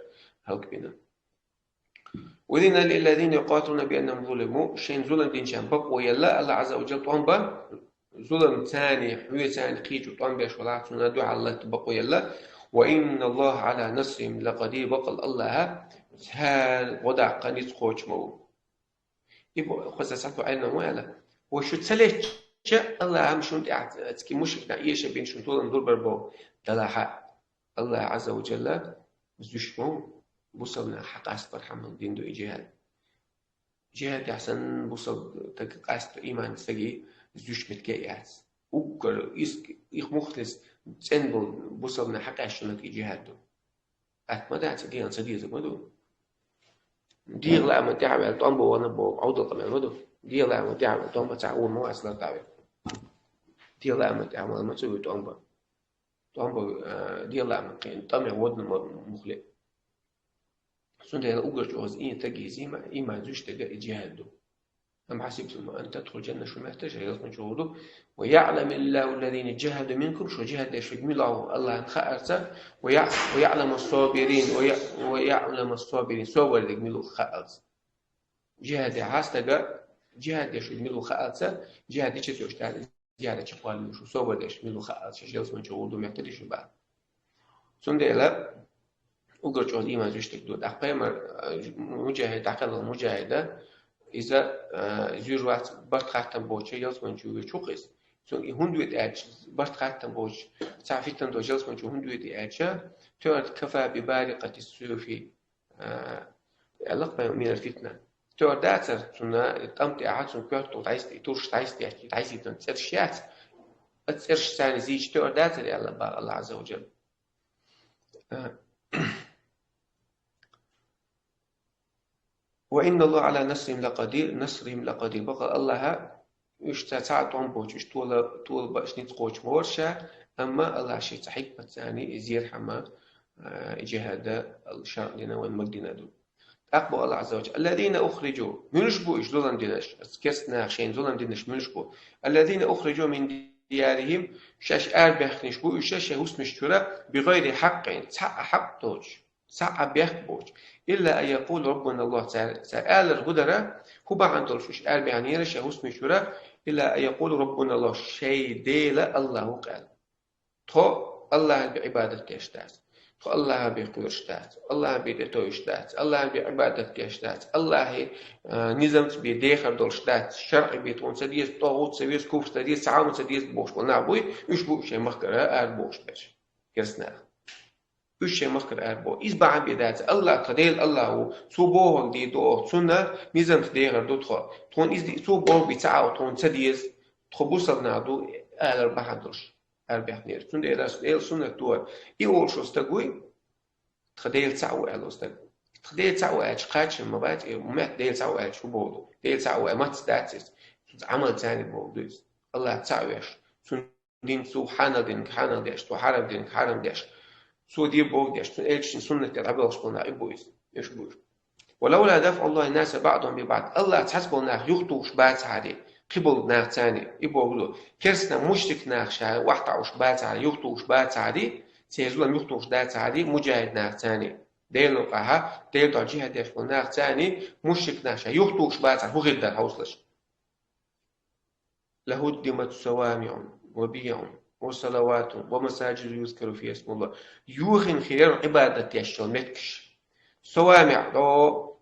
хӀаллакбина. أذن للذين يقاتلون بأنهم ظلموا, шайна зулам динчарна бакъо елла, Аллахь Ӏазза ва Джалла тӀом бан, зулам царна, хьоьца царна кхечу тӀом беш валахь, цунна дуьхьал латта бакъо елла. وإن الله على نصرهم لقدير, бакъал Аллахь царна гӀо даккха ницкъ кхочуш ма ву. И бо-, кхуза цхьацца Ӏилман ву аьлла: «Вай шу ца летча, Аллахь-м шуна тӀехь цкъа мушрикна эша бина шуна зулам лур бара боху». Делахь а Аллахь Ӏазза ва Джалла зуьйш ма ву, бусалба нах хьакъастабар хьаман дин ду и джихад. Джихадехь санна бусалба стаг къаста, иман стаге зуьйш меттиг а яц. Уггар, ис-, их мухлис цӀена болу бусалба нах хьакъаьсташ йолу и джихад ду. Атта ма дац, и дегӀан ца дезарг ма ду. ДегӀан лааман тӀаьхьа ваьлла тӀом бан вахана боху Ӏовдал къамел ма ду. ДегӀан лааман тӀаьхьа ваьлла тӀом бан цхьа а вон ма вац лар дӀавер. ДегӀан лааман тӀаьхьа ваьлла ма ца вуьй тӀом бан. ТӀом бан, а, дегӀан лааман кхин тӀамехь водна ма-, мухле. Цундела уггар чӀогӀа и стаг иза, иман зуьйш стага и джихад ду. أم حسبتم أن تدخلوا الجنة, шу метташ ялсман чу гӀур ду. ويعلم الله الذين جاهدوا منكم, шу джихад деш верг мила ву Аллахьна хаарца. ويع-, ويعلم الصابرين, ويع-, ويعلم الصابرين, собар дерг мила ву хаарца. Джихад деш стага, джихад деш верг мила ву хаарца, джихад дича цо уьш тӀаьхьа зиярат чекхваллийна шу, собар деш мила ву хаарца, шаьш ялсман чу гӀур ду метташ шу бан. Цундела уггар чӀогӀа иман зуьйш стаг ду. ТӀаккха пайхамар, а, муджахид, дӀакхелхина муджахида, иза, а, зуьйр вац, барт хаттам боцуш ялсман чу вуьйчу хӀокху иза. Цунга и хӀунда вуьту аьлча, барт хаттам боцуш, цхьа фитна долуш ялсман чу хӀунда вуьту аьлча, тоьар кафа би барикъати суфи, а, аьлла пайхамар, минал фитна. Тоьар дацара, цунна тӀам тӀехьа, цунна коьртал дӀайсти-, турш дӀайсти-, дӀайсийтан цӀераш яц. цӀераш царна зийча тоьар дацар аьлла бах Аллахь Азза ва Джалла. Ва инна Аллахь Ӏала насрихим лакъадир, насрихим лакъадир. Бакъ Аллахь уьш цхьа а тӀом боацаш, уьш тола, тола баш ницкъ кхочуш ма вар ша, амма Аллахь ший цхьа хьикмат царна и зерхьама, а, и джихӀада, ал-, шарӀ дина вайн магдина ду. ТӀаккха бо Аллахь Азза ва Джалла: «Аллазина ухриджу». Муьлш бу уьш зулам динаш, керста нах шайна зулам динаш муьлш бу? «Аллазина ухриджу мин диярихим». Шаьш арабаьхкинаш бу уьш шайн хӀусамаш чура, «бигайри хьаккъин», цхьа а хьакъ доцуш, цхьа а бехк боцуш. «Илла ан якъулу Раббуна Аллахь», цара, цара алар хӀу дара, хӀу бахьана долуш уьш арабаьхнера шайн хӀусамаш чура, «илла ан якъулу Раббуна Аллахь», шайн Дела Аллахь ву аьлла. Тхо Аллахьан бен Ӏибадат деш дац. Тхо Аллахьан бен кхоьруш дац. Аллахьан бен тӀетовжуш дац. Аллахьан бен Ӏибадат деш дац. Аллахьан, а, низамца бен дехар долуш дац. ШарӀ бен тхуна ца деза, тӀагӀут ца веза, куфр ца деза, цхьа хӀума ца деза бохуш болу нах буй, уьш бу шайн махкара арабохуш берш. Керста нах. Уьш шайн махкара арабоху. Иза бахьана бен дац. Аллахь, тхан Дела Аллахь ву. Цо бохург дийр ду оха. Цунна низамца дехар ду тхо. Тхуна иза ди-, цо бохург бен ца Ӏа, тхуна ца деза. Тхо бусалба нах ду, алар бахьана долуш арабаьхнера. Цундела Дела суннат ду. И олуш волу стаг вуй, тхан Дела цхьаъ ву аьлла стаг. Тхан Дела цхьаъ ву аьлча кхачам ма бац, и метта Дела цхьаъ ву аьлча хӀун боху ду? Дела цхьаъ ву аьлча маца дац иза? Цуьнца Ӏамал царна боху ду иза. Аллахь цхьаъ веш, цуьнан дин цо хьанал динарг хьанал деш, цо хьарам динарг хьарам деш, цо дийр бохург деш, цуьнан элчанан суннат тӀе дӀабоьлхуш болу нах и бу иза. Уьш бу уьш. «Ва лавла дафӀуллахӀи ннаса баӀдахӀум би баӀд». Аллахь цхьацца болу нах юхатухуш бацахьара, кхин болу нах царна, и боху ду. Керста нах, мушрик нах ша охьатаӀуш бацахьара, юхатухуш бацахьара, церан зулам юхатухуш дацахьара, муджахӀид нах царна. Делан новкъахьа, Делан тӀехь джихӀад деш болу нах царна, мушрик нах ша юхатухуш бацахьара, хӀун хир дара хьовсалаш. «ЛахӀуддимат савамиӀу ва биягӀу ва салавату ва масаджиду юзкару фиха исмуллахӀ». Юхина хир яра Ӏибадат деш йолу меттигаш. СавамиӀ, дӀо,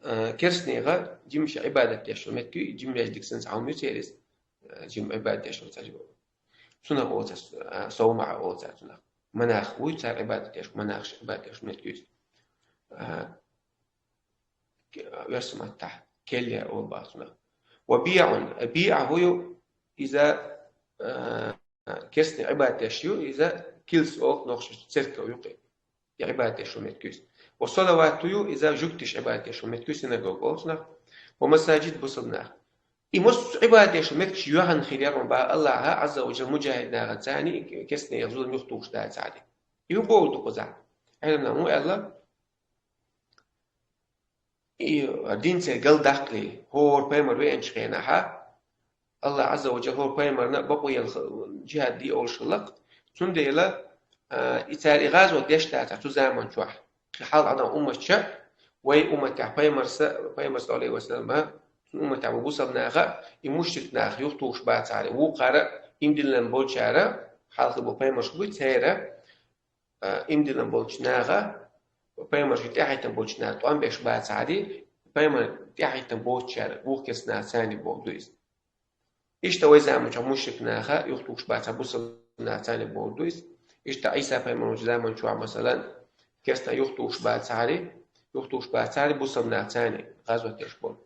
а, керстанеха, жимма ша Ӏибадат деш йолу меттиг ю, жимма яждиг санна цхьа хӀума ю церан иза, а, жимма Ӏибадат деш йолу цхьа жима. Цунах олу цара, а, совмаӀ олу цара цунах. Монах вуй цара Ӏибадат деш, монахаш Ӏибадат деш меттиг ю иза. А, оьрсийн маттахь келлия олу бах цунах. Ва биягӀун, биягӀ хӀун ю, иза, а, керстанийн Ӏибадат деш ю, иза килс олу нохчашца, церков ю кхин. И Ӏибадат деш йолу меттиг ю иза. Ва салавату ю, иза жуьгташа Ӏибадат деш йолу меттиг ю, синагога олу цунах. Ва масаджид, бусалба нах. И массо а Ӏибадат деш йолу меттигаш йоьхна хир яра хьуна бах Аллахьа Ӏазза ва Джалла муджахӀид нахаца царна, и керстанех зулам юхатухуш дацахьара. И хӀун бохург ду кхузахь? Ӏеламнаха хӀун аьлла? И дин церан галдаккхале, хӀора пайхамар веанчу хенахьа, Аллахь Ӏазза ва Джалла хӀора пайхамарна бакъо елла ха-, джихӀад де олуш хилла-кх. Цундела, а, и цара и гӀазот деш дацахь цу заман чохь, кхин хьалха Ӏадал умматча, вай умматехь пайхамарса, пайхамарса, Ӏалайхи ва саллама, цуьнан умматехь бу бусалба наха, и мушрик нах юхатухуш бацахьара, вукхара, имдиллина болчара, хьалха бу пайхамарш буй, церан, а, имдиллина болчу наха, пайхамаршка тӀаьхьахӀиттина болчу наха тӀом беш бацахьара, пайхамар тӀаьхьахӀиттина боцучара, вукху керста наха царна бохург ду иза. Иштта вай заманчохь мушрик наха юхатухуш бацахьара, бусалба наха царна бохург ду иза. Иштта Ӏийса пайхамар волчу заманчохь, масалан, керста нах юхатухуш бацахьара, юхатухуш бацахьара, бусалба наха царна гӀазот деш болу.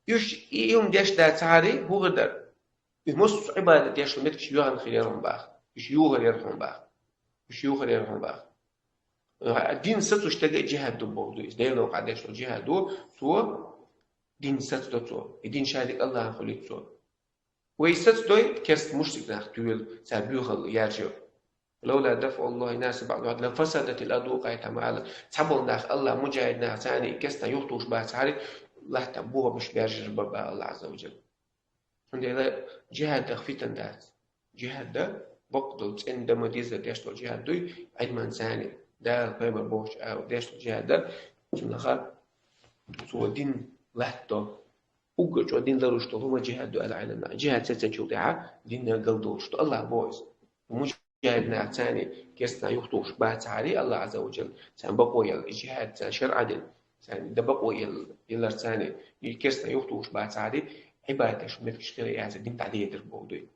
Уьш и хӀума деш дацахьара, хӀун хир дара? Уьш массо а Ӏибадат деш йолу меттигаш йоьхна хир яра хьуна бах. Уьш юхар яра хьуна бах. Уьш юхар яра хьуна бах. Дин сацош дерг а джихӀад ду бохург ду иза. Делан новкъахь деш долу джихӀад ду, цо дин сацадо цо. И дин шадерг Аллахьан хуьлуьйту цо. Вай сацадой, керста мушрик нах туьйла, цара боьхалла яржо. «Лавла дафӀуллахӀи ннаса баӀдахӀум би баӀд лафасадатил арду», вукху аятехь ма аьлла, цхьаболу нах Аллахь муджахӀид нах царна и керста нах юхатухуш бацахьара, латта бохург беш баьржира баба Аллахь Ӏазза ва Джалла. Цундела джихӀадах фитан дац. ДжихӀад дан бакъдолу цӀена дан ма дезара деш долу джихӀад дуй, Ӏилман царна, Дала пайхамар бохучу а деш долу джихӀад дан, цунах цо дин латтадо. Уггар чӀогӀа дин ларуш долу хӀума джихӀад ду аьлла Ӏилман. ДжихӀад ца цечул тӀаьхьа дин галдолуш ду. Аллахь боху иза. МуджахӀид нах царна керста нах юхатухуш бацахьара, Аллахь Ӏазза ва Джалла царна бакъо елла, и джихӀад царна шарӀа дина, царна дан бакъо елла, еллар царна, и керста нах юхатухуш бацахьара, Ӏибадат деш меттигаш хир яцара, дин дӀадедар бохург дуй.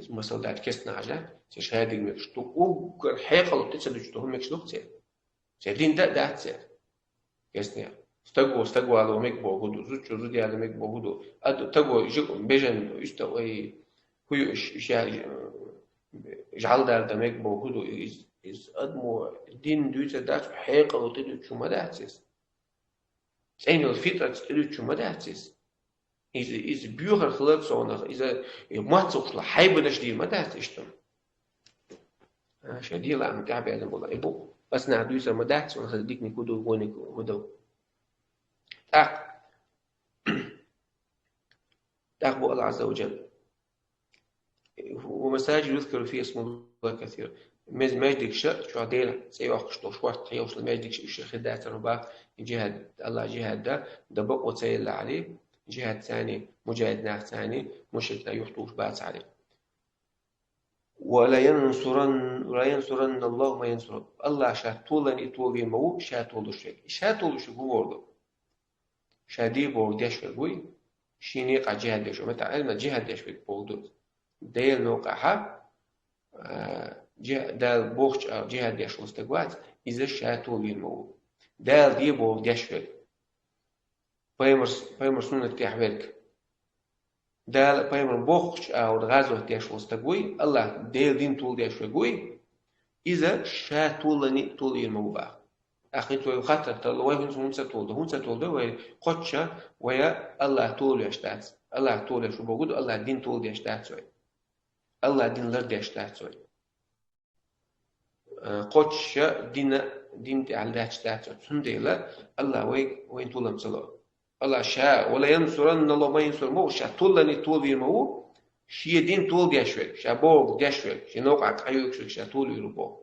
Масала дац, керста нах хьажа, церан шадерг меттигаш ду, уггар хьекъал тӀе ца дуьтуш долу меттигаш ду-кх церан. Церан дин дан а дац церан. Керста нах. Стаг ву, стаг вало мега бохург ду, зудчо зуда яло мега бохург ду. Ад-, стаг ву, жи-, бежан, уьстагӀ, ой, хӀу ю иш, иш, э, жӀалдар да мег бо хӀу ду, из, из адамо дин дуьйцар дац, хьекъал тӀе дуьйцу ма дац из. ЦӀена йолу фитӀат тӀе дуьйцу ма дац из. Иза, иза боьхар хилар цунах, иза, и мотт ца хууш хьайбанаш дийр ма дац иштта. А, ша дела ам тӀехь бедан бола, и бу, ас нах дуьйцар ма дац, цунах дикник хӀу ду, вониг хӀу ду. ТӀаккха, тӀаккха бу Аллах Азза ва Джалла: «Ва масаджид юзкару фиха исмуллахи касира». Мез-, маьждигаш, чохь Делан цӀе йоккхуш долуш, хӀорд хьевшал маьждигаш, уьш хир дацара бах, и жихӀад, Аллах жихӀад да, дан бакъо ца елла Ӏали, жихӀад царний, муджахӀид нах царний, мушрик нах юхатухуш бац Ӏали. «Ва ла янсуран-, ла янсуранна Аллаху ман янсуру». Аллах ша толлане толавийр ма ву, ша толуш верг. Ша толуш верг хӀун бохург ду? Ша де бохург деш верг вуй, шен некъа жихӀад деш верг. Мета Ӏилма жихӀад деш верг бохург ду. Делан новкъахьа, а, жи-, Дала бохучу агӀор жихӀад деш волу стаг вац, иза ша толавийр ма ву. Дала де бохург деш верг. Пайхамар, пайхамар суннат тӀехь верг. Дала пайхамар бохучу агӀор гӀазот деш волу стаг вуй, Аллах Делан дин толла деш верг вуй, иза ша толлане толавийр ма ву бах. ТӀаккха хӀинца вай хаттар талла, вай хӀинца хӀунца толду, хӀунца толду вай кхоччуш, вай Аллах толавеш дац. Аллах толавеш ву бохург ду, Аллах дин толла деш дац вай. Аллах дин лардеш дац вай. Э, кхоччуш дина, дин тӀехь лаьтташ дац вай. Цундела Аллах вай, вайн толам ца ло. Аллах ша, «Ва ла янсуранна Аллаху ман янсуру» ма ву, ша толлане толавийр ма ву, шен дин толла деш верг, ша бохург деш верг, шен новкъахь къахьоьгуш верг, ша толавийр ву боху.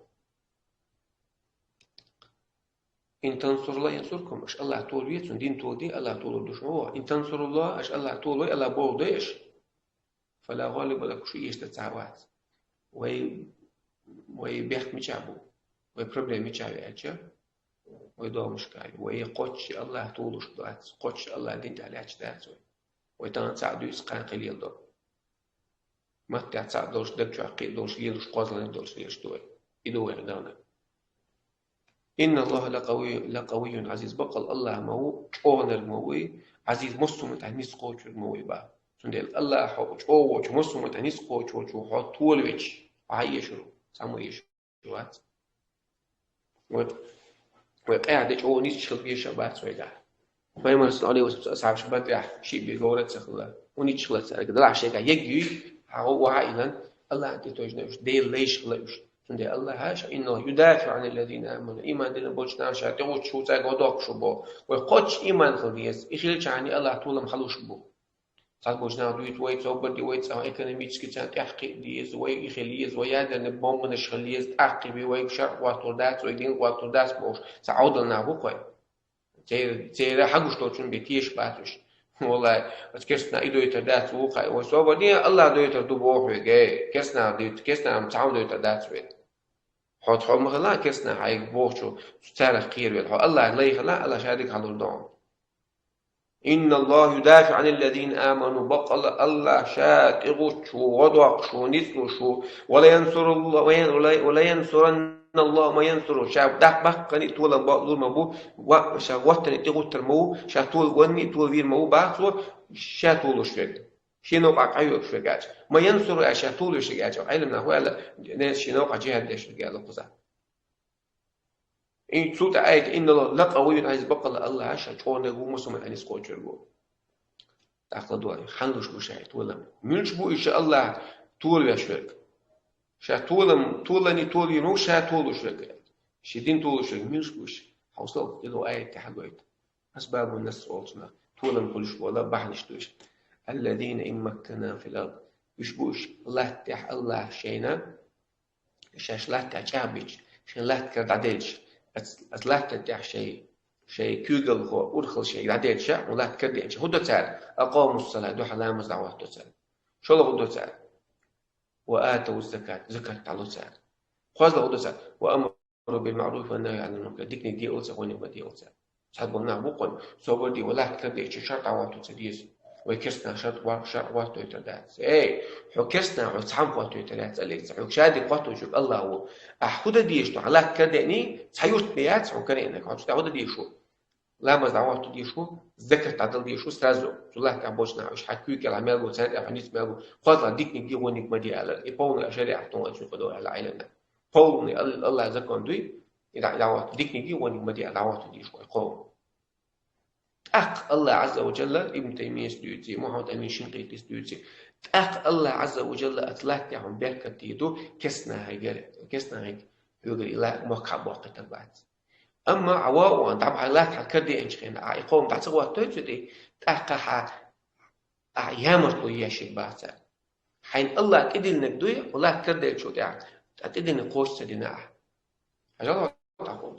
«Ин тансуруллаха янсуркум», аша Аллах толаве, цуьнан дин толладе, Аллах толур ду шу ма ву. «Ин тансуруллаха», аша Аллах толавой, Аллах бохург дой аша. «Фала гӀалиба лакум», шу эшна цхьа а вац. Вай, вай бехк мичахь бу? Вай проблема мичахь ю аьлча? Вай догӀмашка ю. Вай кхоччуш Аллах толуш дац, кхоччуш Аллах дин тӀехь лаьтташ дац вай. Вай тахана цхьаъ дуьйцу, кхана кхин леладо. Маттехь цхьаъ долуш, даг чохь кхин долуш, лелош, кхозлагӀниг долуш лелаш ду вай. И ду вай дагна. «Инна Аллаха лакъавий-, лакъавийюн Ӏазиз». Баккъал Аллах ма ву, чӀогӀаниг ма вуй, Ӏазиз, массо а хӀуманна тӀехь ницкъ кхочург ма вуй бах. Цундела Аллах хьо чӀогӀа волчу, массо а хӀуманна тӀехь ницкъ кхочур волчу хьо толавича, хьо хьан эшар ву? Цхьаммо эшар вац. Вай, вай къаьхьа де чӀогӀа ницкъ хила безаш бац вай дӀа. Пайхамар, саллаллаху Ӏалайхи ва саллам, асхьабаш бан тӀехь шиъ бен говра а ца хилла. ХӀун ницкъ хилла цаьрга? Делахь шайгахь ягийта, хьагӀо охьа а йиллина, Аллахьан тӀетовжина уьш, Делан лайш хилла уьш. Цундела Аллаха ша, «Инна Аллаха юдафиӀу Ӏанил лазина аману». Иман диллина болчу наха ша тӀегӀуттуш ву, цаьрга гӀо доккхуш ву боху. Вай кхоччуш иман хила деза. И хилчахьана Аллах толам хьалуш бу. Цхьаболчу наха дуьйцу вай, собар де вай, цхьа экономически царна тӀехь кхиа деза, вай и хила еза, вай ядерный бомбанаш хила еза, тӀаккхий бен вай шарӀ хӀоттур дац, вай дин хӀоттур дац бохуш, цхьа Ӏовдал нах бу-кх вай. Церан, церан хьагуш долчун бен тешаш бац уьш. Валлай, оцу керстанах и дойтар дац вукху, вай собар де, Аллах дойтар ду боху хьоьга, эй, керстанах дуьйцу, керстанах цхьа хӀума дойтар дац вай. Хьо тхо ма хила, керстанах хьайга бохучу, царах кхеравелла. Хьо Аллах лай хила, Аллах ша дика хьалур ду хьуна. «Инна Аллаха юдафиӀу Ӏанил лазина аману», баккъала Аллах ша тӀегӀуттуш ву, гӀо доккхуш ву, ницкъ луш ву. «Ва ла янсурулла-, ва ян-, ва ла, ва ла янсуранна Аллаха ман янсуру». Ша даккха баккхане толам бакълур ма бу, ва ша гӀоттане тӀегӀуттур ма ву, ша тола ванне толавийр ма ву бах цо, ша толуш верг. Шен новкъахь къахьоьгуш верг аьлча. «Ман янсуру» аьлча, ша толуш верг аьлча, Ӏелам нах ву аьлла, шен новкъахь жихӀад деш верг аьлла кхузахь. И цул тӀаьхьа аят: «Инна Аллаха лакъавийюн Ӏазиз», баккъала Аллах ша чӀогӀаниг ву, массо а хӀуманна тӀехь ницкъ кхочург ву. ТӀаккха ладогӀа, хьанна луш бу ша и толам? Муьлш бу иша Аллах толавеш верг? Ша толам, толлане толавийр ма ву, ша толуш верг. Шен дин толуш верг муьлш бу иша? Хьовсал, и ладогӀа аят тӀе хьагойту. Асбабун наср олучунах толам хуьлуш бола бахьанаш ду иша. «Аллазина ин макканнахум фил ард». Уьш бу уьш, латта тӀехь Аллах шайна шаьш латта тӀехь чӀагӀбича, шайн латта кара дӀаделча, ас, ас латта тӀехь шайн, шайн куьйгалхо, урхалла шайн дӀаделча, хьуна латта кара деъча, хӀун до цара? «Акъамуссала», дуьхьал ламаз дӀахӀотто цара. ШолгӀа хӀун до цара? «Ва атаву закат», закат дӀало цара. КхозлагӀа хӀун до цара? «Ва амару бил маъруфи ва нахау Ӏанил мункар», диканиг деъало цара, вониг ма деъало цара. Цхьаболу нах бу-кх вайн, собар де, вай латта кара деъча шарӀ дӀахӀотто ца деза. Вай керстанах шарӀ хӀо-, шарӀ хӀоттойтар дац. Эй, хьо керстанах хьо цхьамма хӀоттойтар яц, Аллах, хьоьга ша дика хӀотточург Аллах ву. Ахь хӀун дан дезаш ду, хьан латта кара деъний, цхьа юрт бен яц хьо карийнарг, хьо цу тӀехь хӀун дан дезаш ву? ламаз дӀахӀотта дезаш ву, закат дӀадала дезаш ву сразу. Цу лаьттах болча наха уж хьа куьйга кӀела мел бу, царна тӀехьа низ мел бу. КхозлагӀа диканиг, диканиг ма де аьлар. И полный шариӀат тӀа вай цу къадо аьлла Ӏилмана. Полный Ал-, Аллахь закон дуй, и дӀа-, дӀахӀотта диканиг, диканиг ма де аьлла, дӀахӀотта дезаш вай кхо. ТӀаккха Аллахь Ӏазза ва Джалла, Ибн Таймияс дуьйци, Мухьаммад Амин Шинкъитис дуьйци, тӀаккха Аллахь Ӏазза ва Джалла аца лаьттах беркат дийр ду, керста нахагара, керста нахага хьоьгара и ла-, мохк хьабоаккхийтаргбац. Амма Ӏа воагӀа, дӀабахьа латта хьа карадеанча хенахь, Ӏа и къовм дӀа ца гӀоттавой цу тӀа, тӀаккха хьа, Ӏа ямартло еш йиш яц. Хьайна Аллахь тӀадиллинарг дуй, хьо латта караделчул тӀехьагӀа, Ӏа тӀадиллинарг кхочуш ца дина ахь. Хьажал,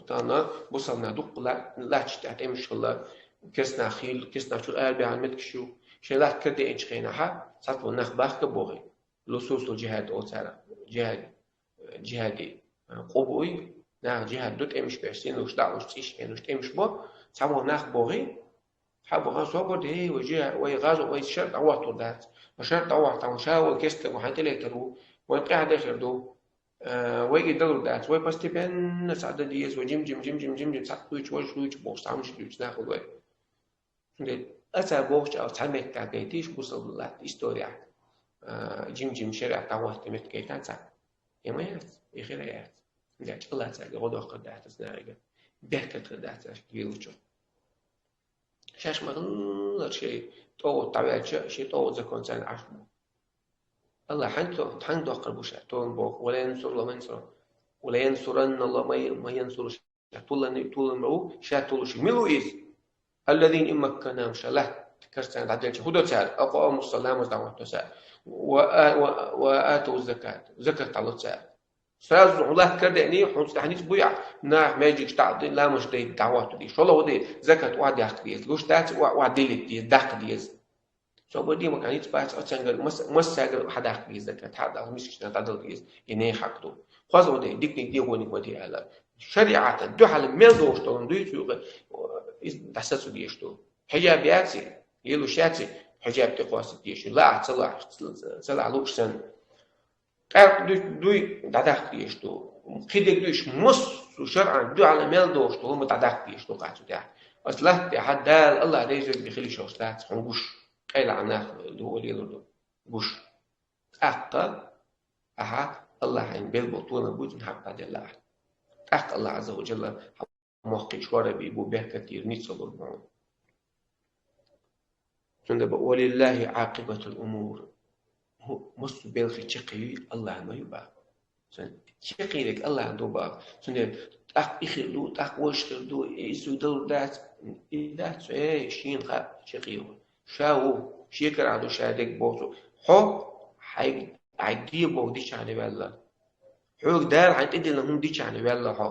тахана бусалба нах дуккха ла-, латташ тӀехь тӀемаш хилла, керста нах хилла, керста нах чура арабаьхьа меттигаш ю. Шоай латта карадеанча хенахь, цхьаболча нах бахка бохий. Лусусул джихӀад олу цара. ДжихӀад, джихӀади, а, къу буй, наха джихӀад ду, тӀемаш беш, синош дӀа а луш, цӀийш а хьенаш тӀемаш бо, цхьаболу нах бохий, цхьаболу нах собар де, эй, вай джихӀа-, вай гӀазот, вай шарӀ дӀахӀоттор дац. Вай шарӀ дӀахӀоттахь, ша вай керста стаг ву, хьайна тӀелетар ву, вайна къаьхьа дехар ду. Э, вай и далур дац, вай постепенно цхьаъ дан деза, вай жим-жим, жим-жим, жим-жим, цхьаъ дуьйцу, вай дуьйцу бохуш, цхьа хӀуманаш дуьйцу нахала вай. Цундела аса бохучу а цхьа меттиг гайтийша, бусалба латта историяхь, э, жим-жим шариӀат дӀахӀотта меттиг гайтан цхьа. Э, ма яц, э, хир а яц. Цундела чӀогӀа цаьрга гӀо доккхур дац аса нахага. Беркат хир дац аса лелачух. Шаьш ма-хиллара шайн тӀогӀут дӀаваьлча, шайн тӀогӀут законца Ӏаш бу. Аллахь хьанна то-, хьанна доккхур бу ша, толам боху, «Ва лан янсур ла ман янсур, ва лан янсуранна Аллаху ман, ман янсур», ша толам, толам бу, ша толуш мила ву иза? «Аллазина ин макканнахум», ша латта карцана дӀаделча хӀун до цара? «Акъаму ссалата», ламаз дӀахӀотто цара, «ва а-, ва, ва атау ззакат», закат дӀало цара. Сразу хьуна латта карадеъний, хьуна цкъа хьаница буй ахь, нах маьждигаш дӀа а дай, ламазаш дай, дӀахӀотта дай, шолгӀа дай, закат охьадаккха деза, луш дац, охьа, охьадилийта деза, даккха деза. Собар де, ма хьаница бац, оцуьнгара мас-, массаьргара хьадаккха деза закат, хьадаккха мискачунна дӀадала деза, и нехан хьакъ ду. ХозлагӀа дай, диканиг де, вониг ма де аьлла. ШариӀатана дуьхьал мел долуш долун дуьйцу юкъа, иза дӀаса ца дезаш ду. Хьижаб яций, лелуш яций, хьижаб тӀекхоссийта дезаш ю, лаахь, ца лаахь, ца лаахь лууш санна. ТӀаккха дуй, дуй дӀадаккха дезаш ду. КхидӀа дуьйш массо а шарӀан дуьхьал мел долуш долу хӀума дӀадаккха дезаш ду кхачу тӀехь. Аса латта тӀехь Дала, Аллахь реза йолуш хила йиш йолуш дац хьуна гуш. Къайла нах ду, лелур ду. Гуш. ТӀаккха ахьа Аллахь хьайна белла болу толам буй, цунна хьакъ дӀаделла ахьа. ТӀаккха Аллахь Ӏазза ва Джалла мохк шорбийр бу, беркат дийр, ницкъ лур бу хьуна. Цундела боху: «Ва лиллахи Ӏакъибатул умур». ХӀу-, массо а белхаш чекхъе Аллахьан ма ю боху. Сан чекхъериг Аллахьан ду боху. Цундела тӀаккха и хир ду, тӀаккха вайша хир ду, и иза далур дац, и дац, э, шена хаьа чекхъе ву. Ша ву, шен карахь ду ша дерг боху. Хьо хьайга, хьайга де боху дичахьана ваьлла. Хьоьга Дала хьайна тӀедиллина хӀума дичахьана ваьлла хьо.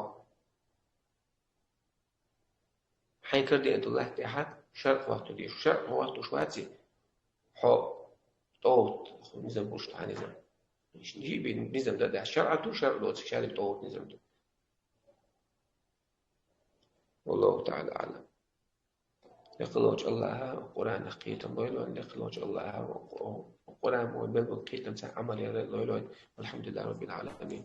Хьайн карадеана долу латта тӀехь шарӀ хӀоттор дезаш. ШарӀ хӀоттош ваций, хьо тӀогӀут низам гуш ду, хьан низам. Жиъ бен низам дан дац. ШарӀ ду, шарӀ доцу, шадерг тӀогӀут низам ду. Валлаху таӀала аӀлам. Лекха волчу Аллахьа Къуръанах кхетам лойла вайна, лекха волчу Аллахьа Къуръан боху беллачу кхетамца Ӏамал яра лойла вайна. Валхьамдулиллахи раббил Ӏаламин.